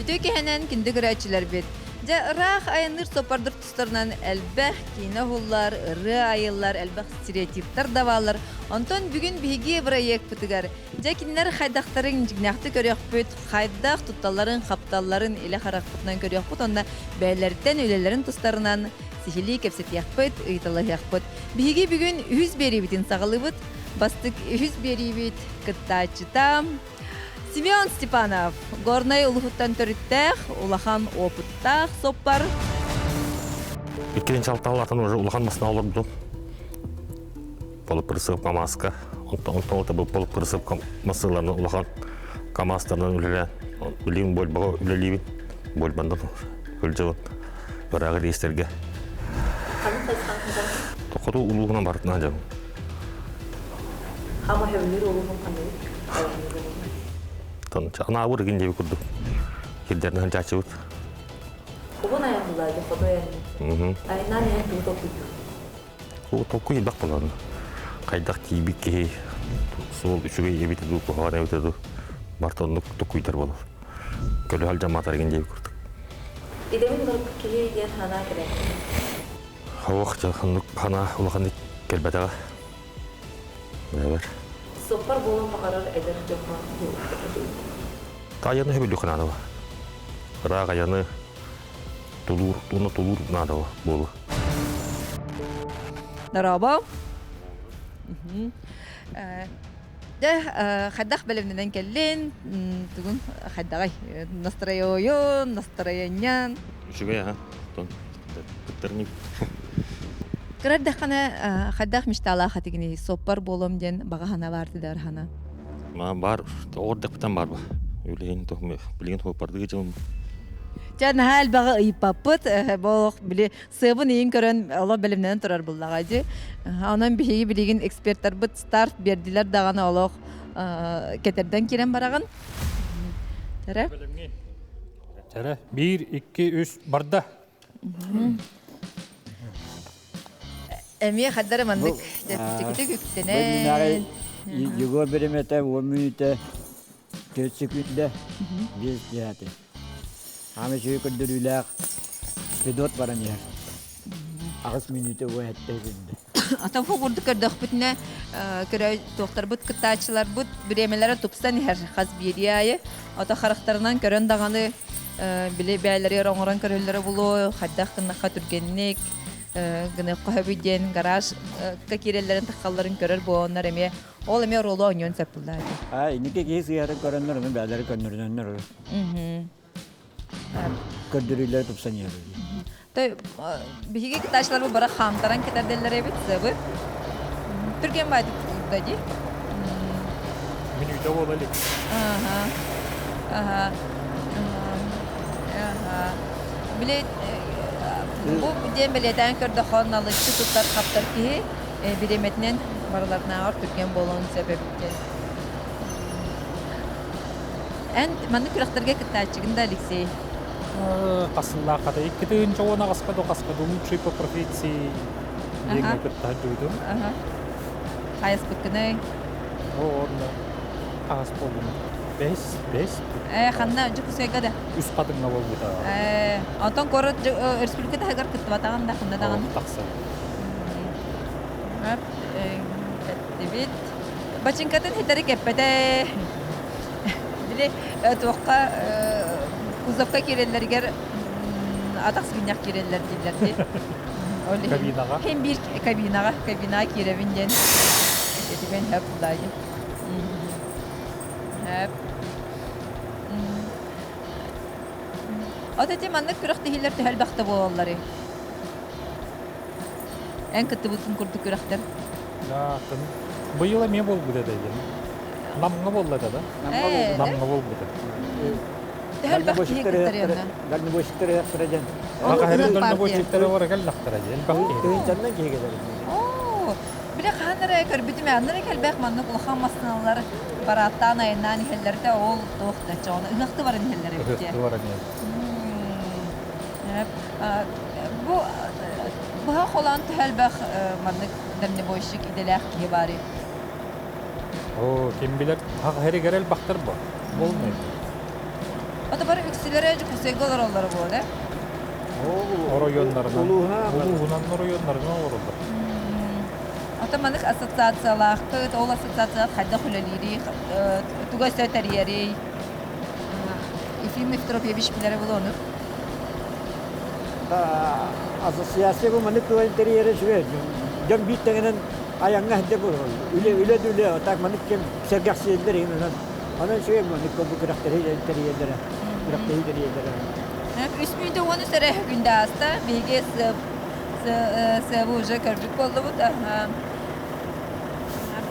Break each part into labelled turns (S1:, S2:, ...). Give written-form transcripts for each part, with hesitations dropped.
S1: Үтүө киһинэн күндү көрөөччүлэрбит! Дьэ, ыраах айанныыр суоппардар тустарынан элбэх киинэ уһуллар, ырыа айыллар, элбэх стереотиптар да бааллар. Онтон бүгүн биһиги бырайыакпытыгар дьэ кинилэр хайдахтарын дьиҥнээхтик көрүөхпүт, хайдах тутталларын, хапталларын илэ харахпытынан көрүөхпүт уонна бэйэлэриттэн үлэлэрин тустарынан сиһилии кэпсэтиэхпит, ыйыталаһыахпыт. Биһиги бүгүн үһүс биэриибитин саҕалыыбыт. Бастык үһүс биэриибит кыттааччыта Семен Степанов, Горнай улуһуттан төрүттээх, улахан опыттаах соппар.
S2: Иккинчи алталлатын уже улахан масына олордум. Полупрысып КАМАЗка. Онтон онтон бу полупрысып масыларны улахан КАМАЗтарынан үлэлээн билигин больбаҕа үлэлиибин. Больбандан кылдьабын. Барааҕы рейстерге. Хоту улууһунан барытынан дьабын.
S1: Хама хөбүлүүр улууһун ханныгый?
S2: Анаабыр игин диэби курдук. Кирдэрин ханчааччыбыт.
S1: Угун айанныла дьэ хоту айанны. Айаннаан иһэн тугу толкуйдуур?
S2: Ол толкуй элбэх буолан. Хайдах тиийбит киһи суол үчүгэй эбитэ дуу, куһаҕан эбитэ дуу, барыта оннук толкуйдар буолар. Көлө алдьамматар игин диэби курдук.
S1: Идэбин барбыт киһи диэн санаа кэлэр.
S2: Ох, оннук санаа улаханнык кэлбэтэҕэ. Бэбэр.
S1: Суоппар буолуон баҕарар эдэр дьоҥҥо
S2: Айаны хөбүлүөххэ наада. Ыраах айаны тулуур, уонна тулуур наада буолуо.
S1: Дорообо. Дьэ, хайдах бэлэмнэнэн кэллин? Тугун хайдаҕай? Настроение, настроениен?
S2: Үчүгэй аха. Кыттарньык.
S1: Кыра эрдэххинэ хайдах мечталаах этигиний? Суоппар буолуом диэн баҕа санаа баар этэ хана?
S2: Ма бар, тоҕор дэхпитэн бар ба. Үлэһин билигин суоппардыы дьылым.
S1: Чэ, наһаа элбэҕи ыйыппаппыт. Бу били сыабын ыйын көрөн олох бэлэмнэнэн турар буллаҕа дии. Онон биһиги билигин эксперттарбыт старт биэрдилэр даҕаны олох кэтэрдэн киирэн бараҕын. Чэрэ.
S3: Чэрэ. Биир, икки, үс, барда.
S1: Эмиэ хаддара маннык чэпчэкитик үктэнэн.
S4: Егор биримэтэ 10 мүнүүтэ 4 секүндэ 5 дьиэти. Хаамы үчүгэй көрдөрүүлээх Федот баран иһэр. 8 мүнүүтэ 17 секүндэ.
S1: Ата бу курдук көрдөхпүтүнэ көрө туохтарбыт кыттааччыларбыт бириэмэлэрэ тупсан иһэр хас биэрии аайы. Ото харахтарынан көрөн даҕаны били бээлэригэр оҥорон көрөллөрө булуо, хайдах гыннахха түргэнник гыныахха сөбүй диэн гаражка киирэллэрин таххалларын көрөр буоланнар эмиэ ол эмиэ оруолу оонньуон сөп буллаа.
S4: Аа, инники киһи сыыһарын көрөннөр, ону бээлэри көннөрүнөннөр. Көрдөрүүлэр тупсан иһэр.
S1: Той биһиги кытаачыларбыт бара хаамтаран кэтэрдэллэр эбит сыбы. Түргэн баайдык да дии.
S3: Мүнүүтэ буола илик.
S1: Аха. Аха. Аха. Били бу диэн бэлиэтээн көрдөххө налыччы туттар хаптар киһи бириэмэтинэн барыларынааҕар түргэн буолуон сөп эбит диэн. Эн маннык күрэхтэргэ кыттааччыгын да, Алексей?
S3: Хасыллааххата 2018 до хаска лучший по профессии диэҥҥэ кытта сылдьыбытым.
S1: Хайаспыккыный?
S3: Онно хаас буоллум. Бэһис, бэһис.
S1: Э, ханна Дьокуускайга да?
S3: Үс хатыҥҥа буолбута.
S1: Э, онтон куорат республика таһыгар кыттыбатаҕын да ханна даҕаны?
S3: Тахсар.
S1: Эттибит. Бачыҥкатын хитэри кэппэтэ. Били туохха кузовка киирэллэригэр атах сыгынньах киирэллэр дииллэр дии. Ол иһин
S3: Кабинаҕа.
S1: Ким биир кабинаҕа, кабинаҕа киирэбин диэн этибэн хөп булаайы. Хөп. От эти маннык күрэхтэһиилэр төһө элбэхтэ буолалларый? Эн кыттыбытын курдук күрэхтэр.
S3: Да, быйыл эмиэ буолбут этэ диэн. Намҥа буолла этэ да? Намҥа буолбута.
S1: Төһө элбэх киһи кыттар янна?
S4: Дальнобойщиктар ыһыахтара диэн.
S3: Дальнобойщиктары бара кэллэхтэрэ диэн. Элбэх киһи.
S4: Тыһыынчаннан киһи кэлэр.
S1: Оо, били хаһан эрэ көрбүтүм ээ, аннары кэлбэх маннык улахан массыыналар парааттаан айаннаан иһэллэр да ол туох да чоҕуна ыһыахты баран иһэллэр эбит
S3: Ыһыахты баран иһэллэр.
S1: Бу быһа холоон төһө элбэх маннык дальнобойщик идэлээх киһи баарый?
S3: Оо, ким билэр, хах эригэр элбэхтэр бо. Болмай.
S1: Ото бары үксүлэрэ Дьокуускайга олороллоро буолар.
S3: Оройуоннарынан, улууһунан оройуоннарынан олороллор.
S1: Ото маннык ассоциациялаахпыт, ол ассоциация хайдах үлэлиирий, туга өссө тэрийэрий? Ефим Евтропьевич билэрэ буолуону.
S4: Ассоциация бу маннык тугу тэрийэрэ үчүгэй. Дьон биир тэҥинэн айаҥҥа сылдьар буолар. Үлэ, үлэ да үлэ, так маннык кэм сэргэхсийэллэр иһин онон онон үчүгэй маннык бу күрэхтэһии тэрийэллэрэ. Күрэхтэһии тэрийэллэрэ.
S1: Үс мүнүүтэ 13 эрэ күндэ ааста. Биһиги сыабы уже көрбүт буоллубут.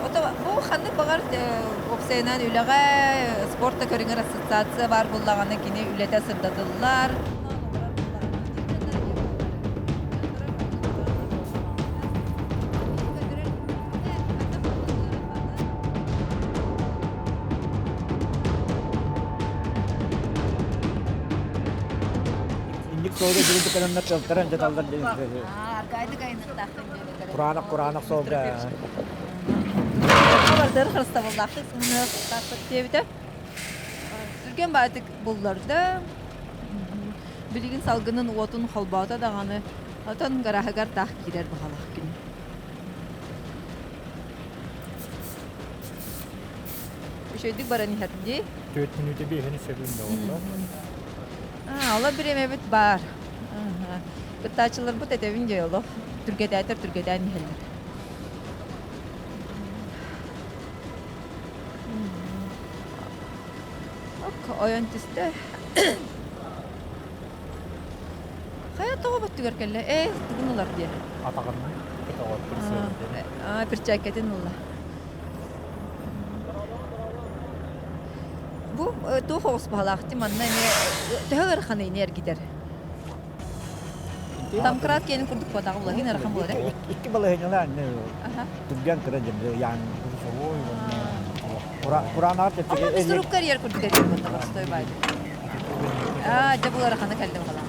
S1: Ото бу ханнык баҕар уопсайынан үлэҕэ спорт көрүҥэр ассоциация баар буоллаҕына кини үлэтэ сырдатыллар.
S4: Инник суолга дьүрүлдүк кэлэннэр тылтаран дьаталлар диэн Кураанах кураанах суолга
S1: Хабардары харыстабыллаахтык сыһыаныахтаахпыт диэбитэ. Түргэн баатык булларда. Билигин салгынын уотун холбоото даҕаны, отон гараһыгар таах киирэр баҕалаах күн. Үчүгэйдик баран иһэр дии.
S3: Түөрт мүнүүтэ биэһини сөбүн буолла.
S1: Олор бириэмэбит баар. Кыттааччыларбыт этэбин дьэ олох түргэтээтэр түргэтээн иһэллэр. Ок, ойон түстэ. Хайа тоҕо бөттүгэр кэллэ? Ээ, тугун ылар диэн.
S3: Атаҕын көтөҕөр присыан диэн.
S1: Аа, перчээккэтин ылла. Бу туох оҕус баһалаах манна эмиэ төһө ыараханый эргитэр? Тамкрат киэнин курдук буотаҕа буолар, ыарахан буолар э?
S4: Икки балаһыанньалаан түргэн кыра ян Кураанаар
S1: Ама сурук карьер курдук эргир буолла боростой баайды. Аа, дьэ бу ыараханы кэллим халаа.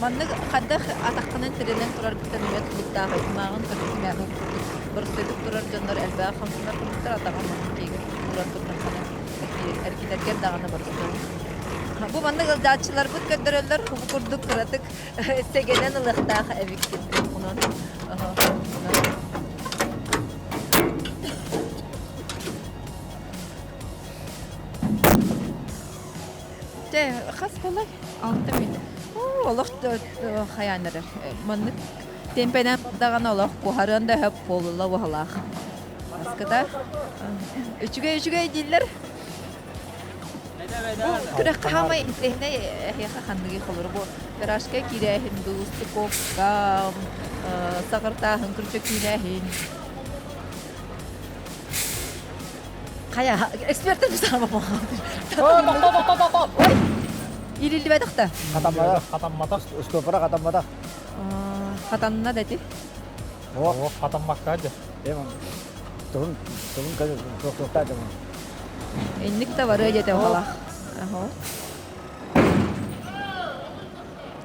S1: Маннык хайдах атаххынан тирэнэн тураргыттан эмиэ тутулуктаах аймааҕын көрбүтүмээҕин курдук боростуойдук турар дьоннор элбэх хамсанар курдуктар атаҕын маннык киэгэ туран турдаххына эргитэргэр даҕаны боростуой. Бу маннык ылдьааччыларбыт көрдөрөллөр бу курдук кыратык сэгэнэн ылыахтаах эбиккит. Онон Дьэ, хас буолай? Алта мүнүүтэ. Оо, олох хайаан эрэр. Маннык темпэнэн даҕаны олох куһарыан да өһөп буолулла уһалаах. Маската үчүгэй үчүгэй дииллэр. Бу күрэххэ хаамай интэриэһинэй эһиэхэ ханныгый холоро бу гаражка киирээһин дуу, стыковка, саҕыртааһын, күрчөкүүлээһин. Хайа, эксперттэр Ой, иириллибэтэх да.
S4: Хатамматах.
S3: Хатамматах.
S4: Стопора хатамматах.
S1: Хатанна да ити.
S3: О, хатаммакка дьэ.
S4: Туһун, туһун туохтаа дьомун.
S1: Инник да барыа диэтэ оһолах.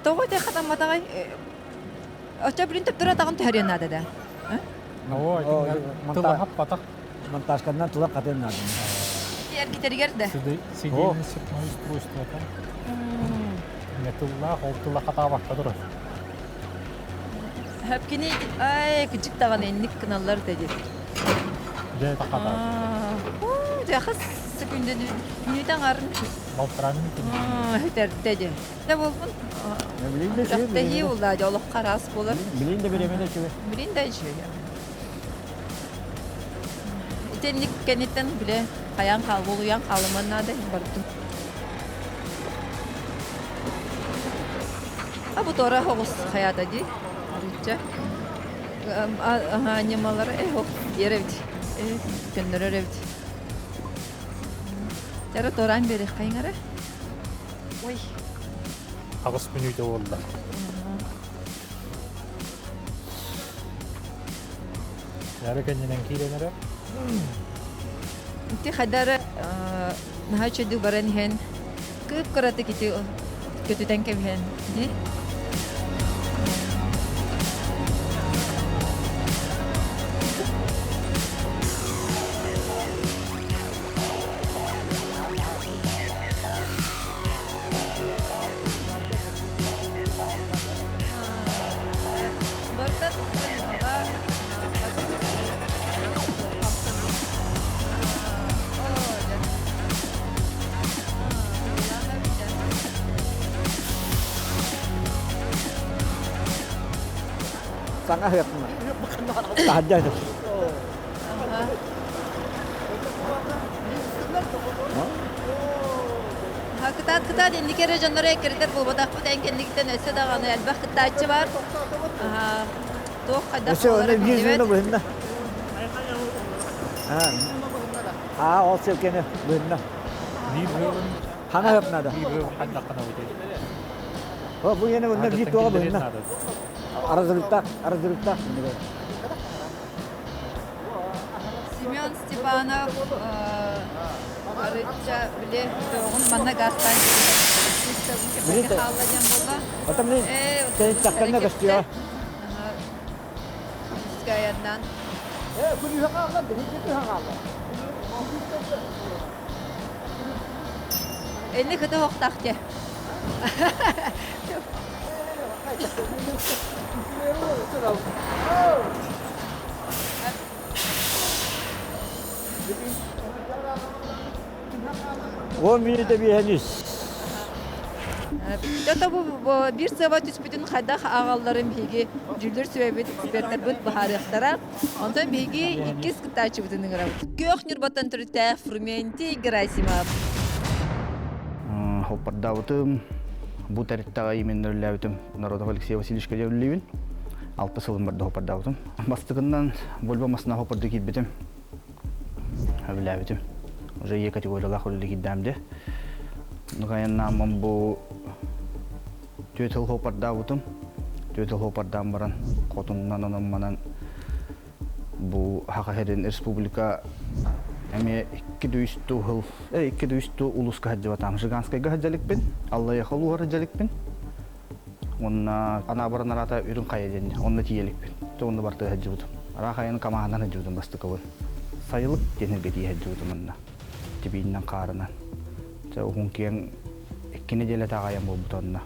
S1: Тоҕо ити хатамматаҕай? Оччо билин төптөрө атаҕын түһэриэн наада да.
S3: Оо, тыла хаппатах.
S4: Монтажканан тыла хатын наада.
S1: Эргитэригэр да.
S3: Сидельный сыпной устройствота. Тыллаах, ол тыла хатаабакка турар.
S1: Хөпкини ай кычык даҕаны инник гыналлар да диэн.
S3: Дьэ хатаа.
S1: Дьэ хас секүндэни мүнүүтэ аҥарын
S3: Балтараа мүнүүтэ.
S1: Бүтэрдэ дьэ. Дэ буолбун. Күрэхтэһии буолла дьэ олоххо араас буолар.
S4: Билин да бириэмэнэ үчүгэй.
S1: Билин да үчүгэй. Итинник кэнниттэн билэ хайаан хаалуйан хаалыман наада бардым. А бу туора оҕус хайаата дии. Арыычча. Ньымалара э ох диэр эбит. Э көннөрөр эбит. Чара туораан биэриэххэйиҥ эрэ. Ой.
S3: Аҕыс мүнүүтэ буолла. Яра кэннинэн киирэн эрэ.
S1: Ити хайдары наһаа үчүгэй баран иһэн кып-кыратык ити көтүтэн кэбиһэн дии.
S4: Саҥа ыһыахпына. Таһырдьа ыһыах.
S1: Кытаат кытаат инники эрэ дьонноро эккирэтэр буолбатахпыт эн кэннигиттэн өссө даҕаны элбэх кыттааччы бар. Туох хайдах
S4: Өссө
S1: буолара
S4: онно биир
S1: биллибэт.
S4: звено быһынна. Аа, ол силкени быһынна.
S3: Биир ыалын
S4: Хаҥа ыһыах надо.
S3: биир ыалын хайдаххына бутей.
S4: О, бу yine bunlar bir
S3: Аадаттан
S4: туға
S3: киллэриэн
S4: быһынна.
S3: наада.
S4: Аразырыктаах, аразырыктаах.
S1: Семен Степанов арычча били тоҕун манна газтаан кэпсэккэ хаалла диэн буолла.
S4: Отом мин тахтанна көстүө.
S1: Скаяннан.
S4: Күнүһэ хаалла, күнүһэ хаалла.
S1: Энни кыты хоқтақ те.
S4: Он минута биһэнис.
S1: Дьото бу биир сыаба түспүтүн хайдах аҕалларын биһиги дьүүллүүр сүбэбит экспертэрбит быһаарыахтара. Онтон биһиги иккис кыттааччыбытын ыҥырабыт. Күөх Ньурбаттан төрүттээх Фрументий Герасимов.
S5: Хоппардаабытым, бу тэрилтэҕэ именно үлэлээбитим Народов Алексей Васильевичка дьэбиллиибин. Алта сылым барда хоппардаабытым. Бастакыннан Вольво массына хоппорду киирбитим. Үлэлээбитим. Уже Е категориялаах үлэлии киирдэм де. Нукайаннааммын бу түөрт сыл хоппардаабытым. Түөрт сыл хоппардаан баран хотуннан онон-манан бу Саха сирин республика эмиэ икки дүйүс туу икки дүйүс туу улууска сылдьыбатаам. Жиганскайга сылдьалыкпын, Аллайыаха улууһар сылдьалыкпын. Уонна Анаабыран араата Үрүҥ Хайа диэн онно тиийэликпин. Онно барытыгар сылдьыбытым. Араах айан камаһынан сылдьыбытым бастакыбын. Сайылык диэн сиргэ тиийэ сылдьыбытым онно. Тибииннэн хаарынан. Дьэ уһун киэҥ икки нэдиэлэ таҕайан буолбут онно.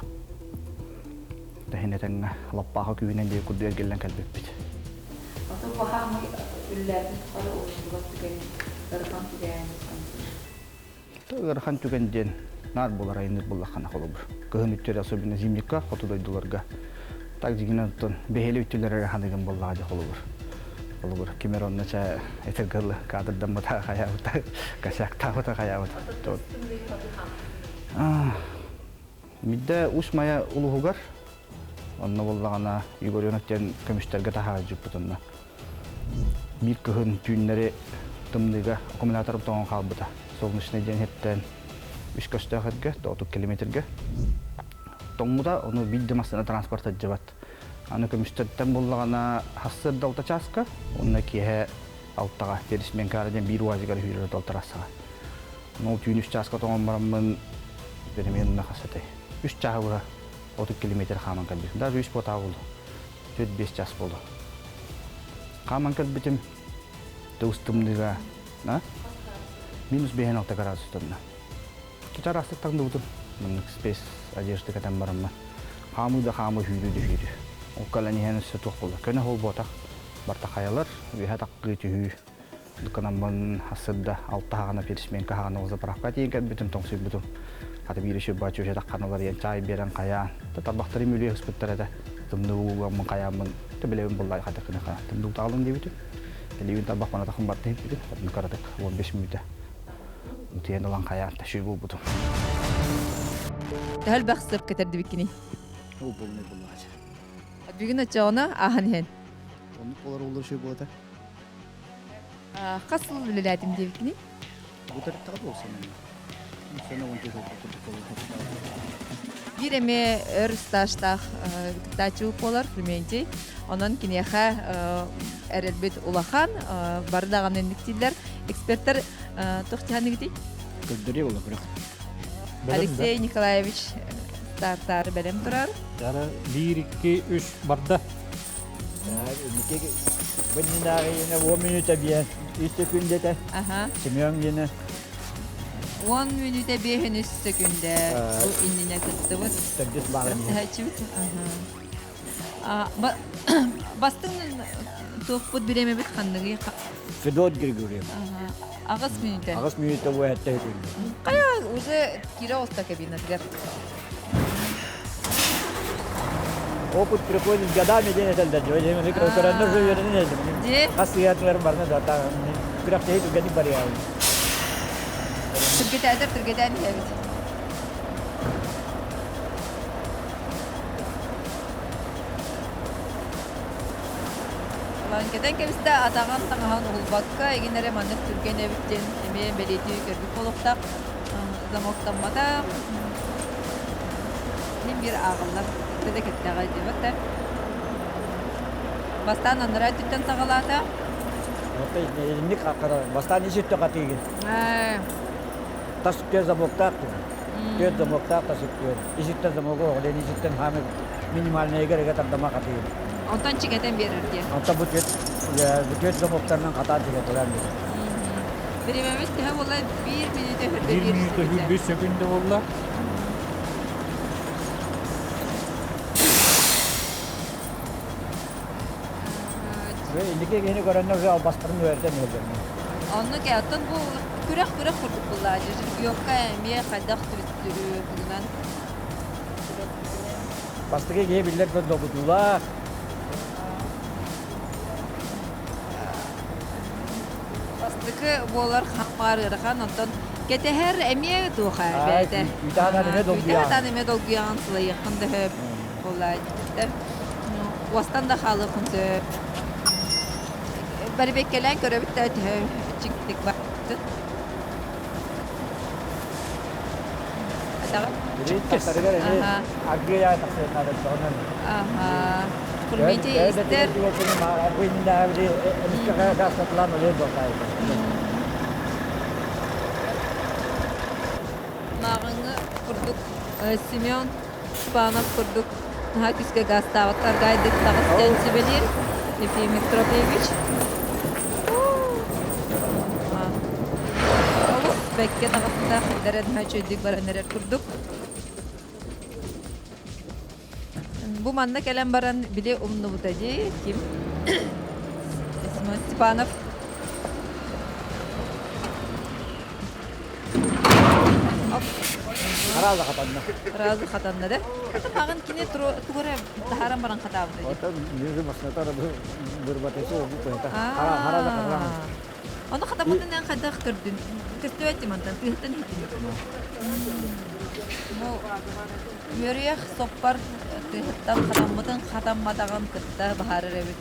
S5: Тэһин этэҥҥэ лаппааха күүһүнэн диэки курдук эргиллэн кэлбиппит.
S1: Оттон баһаамай үллээтин тухары уһуллубат түгэн, ыарахан түгэн
S5: Ыарахан түгэн диэн наар буолар айанныыр буоллаххына холобур. Кыһын үттүрэ особенно зимникка хоту дойдуларга так дьигинэн оттон бэһиэлэ үттүлэр эрэ ханыгын буоллаҕа дьэ холобур. Холобур ким эрэ онно чэ этэргэ дылы кадрдаммыта хайаабыта косяктаабыта хайаабыта. Мидде Усть Майа улууһугар онно буоллаҕына Егоренок диэн көмүстэргэ таһаардьыппыт онно. Биир кыһын түүннэри тымныыга аккумулятор тоҥон хаалбыта. Солнечный диэн иһиттэн үс көстөөх эргэ, 30 километрга. Тоҥмута, ону биир да массыына транспорт сылдьыбат. Аны көмүстэртэн буллаҕына сарсыарда алта чааска, уонна киэһэ алтаҕа Тересменкара диэн биир уазигар үһүрэр трассаҕа. Ол түүн үс чааска тоҥон бараммын переменна хас этэй? Үс чааһы быһа 30 километр хааман кэлбитим. Даже үс буотаа буолду. Төрт-биэс чаас буолду. Хааман кэлбитим тыбыс тымныыга минус биэһин алта градус тонна. Чараастык таҥныбытым. Маннык спец одежда кэтэн бараммын. Хаамыы да хаамыы сүүрүү да сүүрүү. Ол кэлэн иһэн өссө туох буолла? Көнө холботах барта хайалар, үөһэ таххыы түһүү. Дуканаммын сырда алта хаҕана пересменка хаҕана заправка тиийэн кэлбитим, тоҥсуйбутум. Хата биир үчү бачча үчэ тахханалар иэн чаай биэрэн хайаан. Тарбахтарым үлүө ыспыттар этэ. Тымныы уугаммын хайааммын билэбин буллай хатыкыны хаа. Тымныы утаалын диэбитим. Элиибин тарбах манатахым барда иһиппитим. Хатын каратык 15 мүнүүтэ. Утуйан ылан хайаан ташыы буолбутум.
S1: Төһөл бахсып кетердибиккини?
S5: Ол болнай буллаачы.
S1: Бүгүн оччоҕуна ааһан иһэн.
S5: Оннук болар олор шөй болата.
S1: Хас сыл үлэлээтим диэбиккиний?
S5: Бу тарыттаҕа дуо сэнэ? Сэнэ он
S1: Биир эмиэ өр стажтаах кыттааччы буолар Фрументий. Онон киниэхэ эрэлбит улахан, бары даҕаны инниктииллэр. Эксперттэр туох дьаһаныгытый?
S4: Көрдөрүү буола күрэх.
S1: Алексей Николаевич стартаары бэлэм турар.
S3: Дара биир, икки, үс барда.
S4: Быннинааҕы 10 мүнүүтэ биэн үс сөкүндэтэ. Семен диэни.
S1: 10 мүнүүтэ биэһин үс сөкүндэ бу иннинэ кыттыбыт.
S4: Төрдүс баҕа.
S1: Бастыҥ туохпут бириэмэбит ханныгый?
S4: Федот Григорьев.
S1: Аҕыс мүнүүтэ.
S4: Аҕыс мүнүүтэ уоһэтте сөкүндэ.
S1: Хайа уже киирэ оста кабинатыгар.
S4: Опыт приходит годами диэн этэллэр дьэ. Көрөннөр уже үөрэнэн эдим. Хас сыйаатылар барна да та күрэхтэһии түргэнник барыаҕын.
S1: Түргэтээтэр түргэтээн иһэбит. Ылан кэтэн кэбистэ, атаҕын таҥаһын уһулбакка, игин эрэ маннык түргэн эбит диэн эмиэ бэлиэтии көрбүт буолуохтаах. Замоктаммата мин биир ааҕыллар да кэттэҕэ диэбэт да. Бастаан анараа өттүттэн саҕалаата.
S4: Инник бастаан ис өттө хатыыгын. Тас үттүөр замоктаах Түөрт замоктаах тас үттүөр. Ис үттэн замогу оҕолен ис үттэн хаамы минимальныйыгар ыга тардама хатыыгын.
S1: Онтон чигэтэн биэрэр диэн.
S4: Онтон бу түөрт бу түөрт замоктарынан хатаан чигэтэлээн биэрэр.
S1: Бириэмэбит төһө буолла? Биир мүнүүтэ хүрдэ
S3: Биир мүнүүтэ хүрбүт сөкүндэ буолла.
S4: Инники киһини көрөннөр уже албастарын үөрэтэн иһэллэр.
S1: Онну оттон бу күрэх күрэх курдук буолла. Жеребьевка эмиэ хайдах тугунан
S4: Бастакы киһи биллэр долгутуулаах.
S1: Бастакы буолар хаммаар ыарахан, онтон кэтэһэр эмиэ туоха бэйэтэ.
S4: Күүтэһэн эмиэ долгуйаҕын.
S1: Күүтэһэн эмиэ долгуйаҕын, сылайыаххын да сөп буолла. Уостан да хаалыаххын сөп. Бэрибэккэлээн көрөбүт да төһө чиҥтик барбытын.
S4: Тахсарыгар эмиэ аргыый тахсыахха
S1: Аха. Курмити истер. Мааҕыҥҥы курдук Семен Степанов курдук наһаа күүскэ гаастаабат аргаайдык таҕыс диэн сүбэлиир Ефим Митрофеевич. Олус бэккэ таҕыста, хайдара наһаа үчүгэйдик баран эрэр курдук. Бу манна кэлэн баран били умнубута дии ким? Семен Степанов.
S4: Араза хатанна.
S1: Араза хатанна да? Мағын кини тугу эрэ таһааран баран хатаабыта дии.
S4: Оттон мүрү маснатар бырбатысы бу куйта. Хараза хатан.
S1: Ону хатаммытын эн хайдах көрдүн? Көстүбэт мантан тыһыттан иһиттин. Бу үөрүйэх соппар тыһыттан хатаммытын хатамматаҕын кытта баһаарар эбит.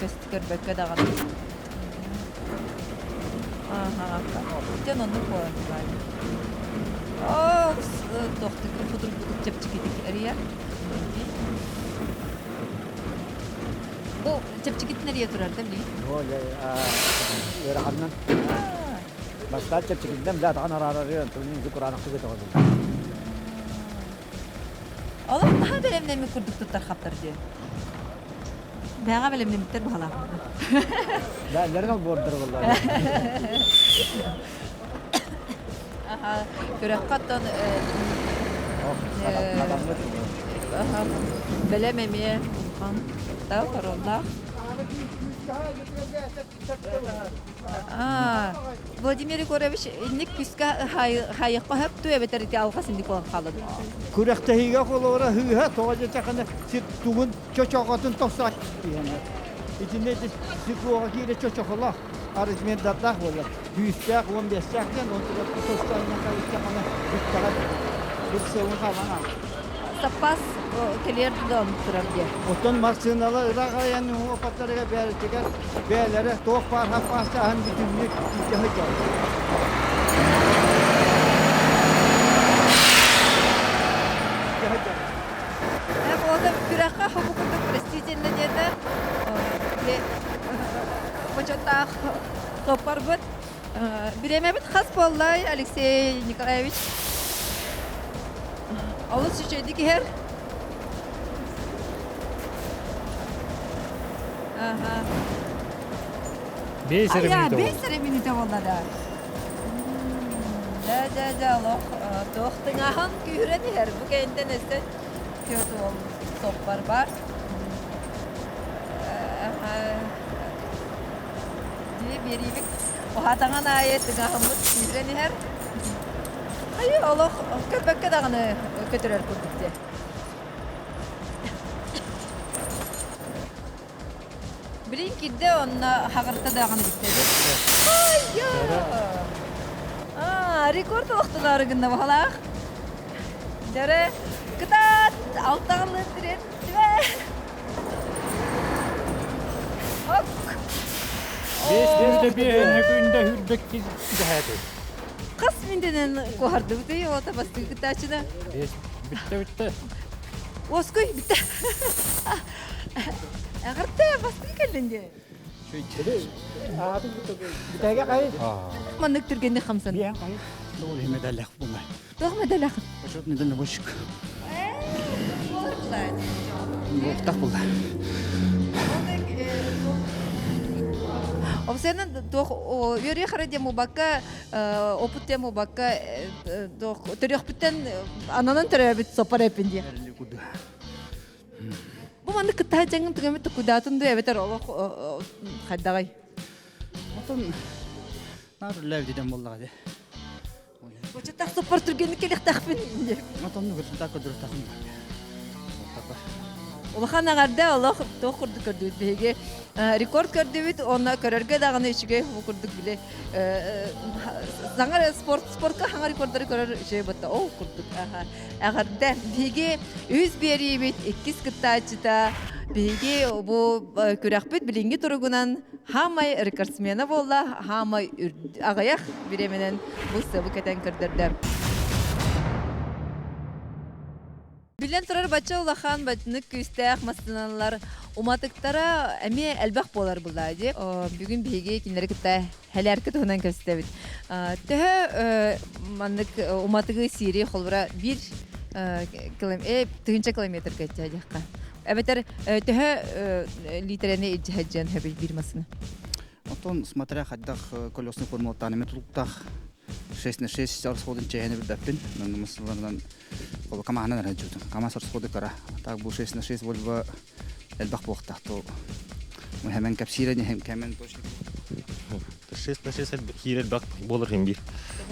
S1: Көстү көрбөккө даҕаны. Дьон оннук буолан Оо, туохтук судургутук чэпчэкитик эрийэр. Бу чэпчэкитин эрийэ турар да билигин?
S4: Ыараханынан. Бастаан чэпчэкитинэн да атаҕын араарары онтон кураанахтык өтөҕөбүн.
S1: Олох наһаа бэлэмнэммит курдук туттар хаптар диэн. Бэҕэ бэлэмнэммиттэр баһалаах.
S4: Бээлэрин олбуордар боллар.
S1: Аха, күрэххэ оттон бэлэм эмиэ улахан пароллаах. Владимир Егорович инник күүскэ хаайыахха сөп дуу эбэтэр ити алҕас инник буолан хаалла дуу?
S6: Күрэхтэһиигэ холобура һыыһа тоҕо диэтэххинэ сир тугун чочоҕотун тохсоот Итиннэ сир киирэ чочохолоох арызмердардаах буолар. Күүстээх уон биэстээх диэн онтугар тостонньохо истэххинэ бүттэҕэ бір сылын хаалан
S1: Саппаас кэлиэр дон турар диye.
S6: Оттон массыыналар ыраах айан опаттарыгар бэйэлэригэр бэйэлэрэ туох баар хаппаастааһын бүтүннүү илдьэ сылдьаллар.
S1: Ол күрэххэ хобу курдук простительно диэтэ. Бочоттаах топпорбут. Бириэмэбит хас буоллай, Алексей Николаевич? Олус үчүгэйдик иһэр. Ага.
S3: Бэс эрэ
S1: Ая,
S3: мүнүүтэ
S1: бэс
S3: буолла.
S1: эрэ мүнүүтэ буолла да. Да, да, да, олох туох тыҥааһын күүһүрэн иһэр. Бу кэнниттэн өссө түөрт уол соппар бар. Дии биэриибит уһаатаҥан аайы тыҥааһыммыт күүһүрэн иһэр. Айы олох көрбөккө даҕаны көтөрөр курдук дии. Билин кирде онно хаҕырта даҕаны бүттэбит. Аа, рекорд олохтулаары гынна баһалаах. Дьэрэ, кытаат, алтаҕылы тириэртибэ. Ок.
S3: Бес күндэ биэһин күндэ хүрбэкки дэһээти.
S1: Хас минденен куһардыбытый ота бастыгы кыттааччына?
S3: Бес бүтте бүтте.
S1: Оскуй бүтте. Эҕэрдэ бастыгы кэллин дии.
S4: Бүтэгэ кай.
S1: Маннык түргэнник хамсан.
S4: Биэн кай.
S5: Туох медаллах була.
S1: Туох медаллах?
S5: Почет медаль бочук.
S1: Буолар булаа.
S5: Буохтах була.
S1: Обсенен туох үөрүү хара диэн мубакка опыт диэн мубакка туох төрүөхпүттэн ананан төрөөбүт соппар эппин диye. Бу маннык кыттаһа дьаҥын түгэммит тукудаатын дуу эбэтэр олох хайдаҕай?
S5: Отон наар үллээбит буоллаҕа дии.
S1: Бочаттах соппор түргэнник кэлиэхтээхпин.
S5: Отон так көрдөрүөхтээхпин.
S1: Улахан эҕэрдэ олох туох курдук көрдүбүт биһиги рекорд көрдүбүт уонна көрөргө даҕаны үчүгэй бу курдук били саҥа спорт спортка хаҥа рекордары көрөр үчүгэй батта ол курдук эҕэрдэ биһиги үһүс биэриибит иккис кыттааччыта биһиги бу күрэхпит билиҥҥи туругунан хаамай рекордсмена буолла хаамай аҕыйах бириэмэнэн бу сыбы кэтэн көрдөрдө. Биллэн турар, бачча улахан, баччынык күүстээх массыыналар уматыктара эмиэ элбэх буолар буллаа дии. Бүгүн биһиги кинилэри кытта хэлээрки туһунан кэпсэтэбит. Төһө маннык уматыгы сиири холбура биир тыһыынча километрга диэххэ. Эбэтэр төһө лиитэрэни илдьэ сылдьыан сөбүй биир массыына?
S5: Оттон смотря хайдах колесный формулаттаан эмэ тутуктаах 6 на 6 расходын чэһэни билбэппин. Массыыларынан ол камаһынан эрэ дьутун. Камаз расходы кыра. Так бу 6 на 6 Volvo элбэх буохтаах то хэмэн кэпсиирэ не кэмэн точно
S2: 6 на 6 киирэр бак буолар хим биир.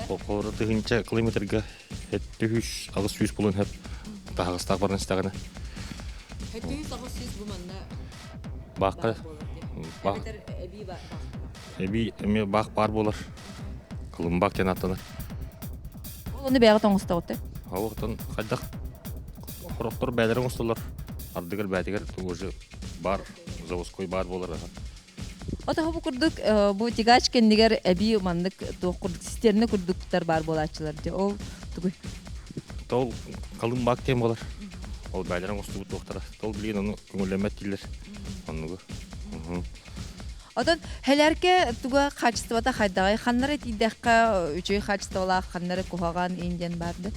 S2: Холоро тыһыынча километрга хэттүһүс аҕыс сүүс булун хэп таһаҕастаах баран истэҕинэ.
S1: Хэттүһүс аҕыс сүүс бу манна
S2: Баахха баах
S1: эбии баах.
S2: Эбии эмиэ баах баар буолар. Кылымбаак диэн ааттанар.
S1: Ол ону бэйэҕит оҥостоҕут
S2: Оттон хайдах хорохтор бэйэлэрин оҥостоллор. Ардыгар бэйэтигэр уже бар заводской бар буолар.
S1: Ото бу курдук бу тягач кэннигэр эбии маннык туох курдук цистерна курдуктар баар буолааччылар дии. Ол тугуй?
S2: Тол калымбаак диэн буолар. Ол бэйэлэрин оҥостубут туохтара. Тол билигин ону көҥүллэммэт дииллэр. Оннугу.
S1: Отон хэлэрке туга качествота хайдаҕай ханнара тиийдэххэ үчүгэй качестволаах ханнара куһаҕан ин диэн барды.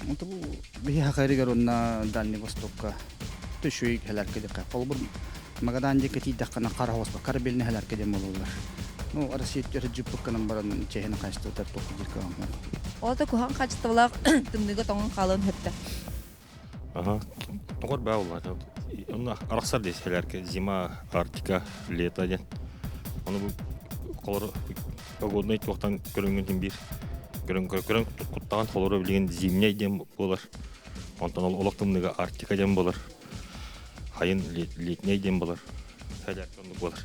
S5: Онто бу биһи хахайрыгар уонна Дальний Востокка үчүгэй хэлэрке диэххэ. Холобур Магадан диэки тиийдэххинэ хара хоспа карабельный хэлэрке диэн буолаллар. Ну, Россия жиппыкканан баран чэһин качествота туох диир кыаҕым.
S1: Ол да куһаҕан качестволаах тымныыга тоҥон хаалан сөптө.
S2: Ага. Тоҕор баа буолла. Онно арахсар десэлэрке зима, Арктика, лето диэн. Ону бу холору погодный туохтан көрүҥүн биир көрүҥ көрөн куттаҕан холору билигин зимняй диэн буолар. Онтон ол олох тымныыга Арктика диэн буолар. Хайын летний диэн буолар. Хэлэрке оннук буолар.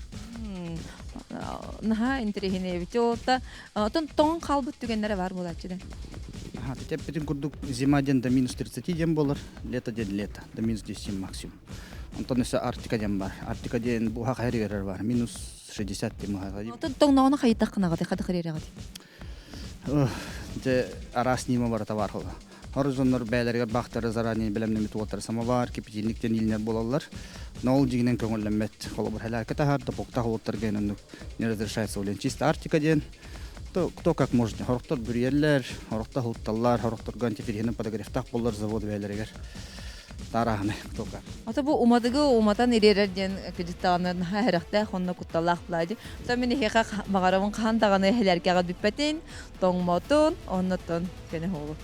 S1: Наһаа интэриэһинэй эбит. Ота Оттон тоҥон хаалбыт түгэннэрэ баар буолааччы да.
S5: Тэппитин курдук зима диэн до минус 30 диэн буолар, лето диэн лето, до минус 10 максимум. Онтон өссө Арктика диэн бар. Арктика диэн буһа хайыр бар, минус 60 диэн буһа.
S1: Оттон тоҥноҕуна хайытаххынаҕыт, хадах ириэрэҕит?
S5: Дьэ араас нима барыта бар хола. Хорозоннор бэйэлэригэр баахтары заранее бэлэмнэммит уоттара самовар, кипятильник диэн иилинэр буолаллар. Но ол дьиҥинэн көҥүллэммэт. Холобур, хэлээркэ таһаар, топуктаах уоттарга оннук не разрешается ол чисто Арктика диэн кто, кто как может. Хорохтор бүрүйэллэр, хорохтор һылталлар, хорохторго антифриһинэн подогревтаах боллар завод бэйэлэригэр. Таараһаны кто как.
S1: Ата бу уматыгы уматан ириэрэр диэн кыдьыттаҕына наһаа эрэхтээх онно кутталлаах былаадьы. То мин эһиэхэ баҕарабын хаһан даҕаны эһэлэргэҕэ бүппэтин, тоҥмотун, оннотон көнө оҕолу.